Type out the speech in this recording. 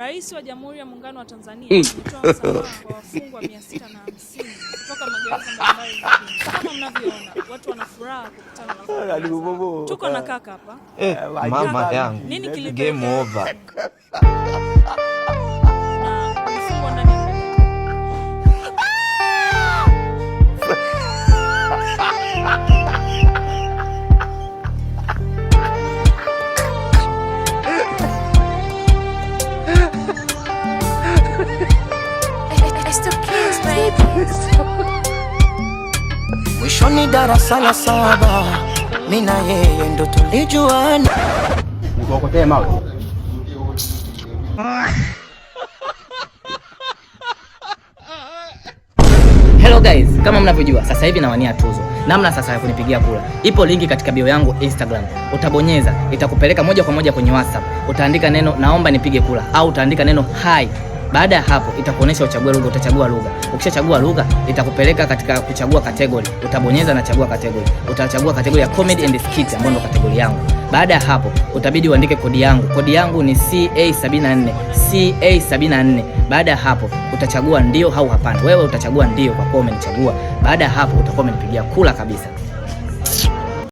Rais wa Jamhuri ya Muungano wa Tanzania ametoa msamaha kwa wafungwa 650 kutoka magereza mbalimbali nchini. Kama mnavyoona, watu wana furaha kukutana na familia zao. Tuko na kaka hapa. Eh, mama yangu. Nini kilipelekea Game over. Na mfungwa ndani ya gereza? I still kiss, baby. Mwishoni darasa la saba, mi na yeye ndo tulijuana. Nikuokotee mawe. Hello guys, kama mnavyojua sasa hivi nawania tuzo. Namna sasa ya kunipigia kura. Ipo linki katika bio yangu Instagram. Utabonyeza, itakupeleka moja kwa moja kwenye WhatsApp. Utaandika neno "naomba nipige kura" au utaandika neno "hi". Baada ya hapo itakuonyesha uchague lugha, utachagua lugha. Ukishachagua lugha itakupeleka katika kuchagua category. Utabonyeza na chagua category. Utachagua category ya comedy and skit ambayo ndo category yangu. Baada ya hapo utabidi uandike kodi yangu. Kodi yangu ni CA74, CA74. Baada ya hapo utachagua ndio au hapana. Wewe utachagua ndio kwa kuwa umenichagua. Baada ya hapo utakuwa umenipigia kura kabisa.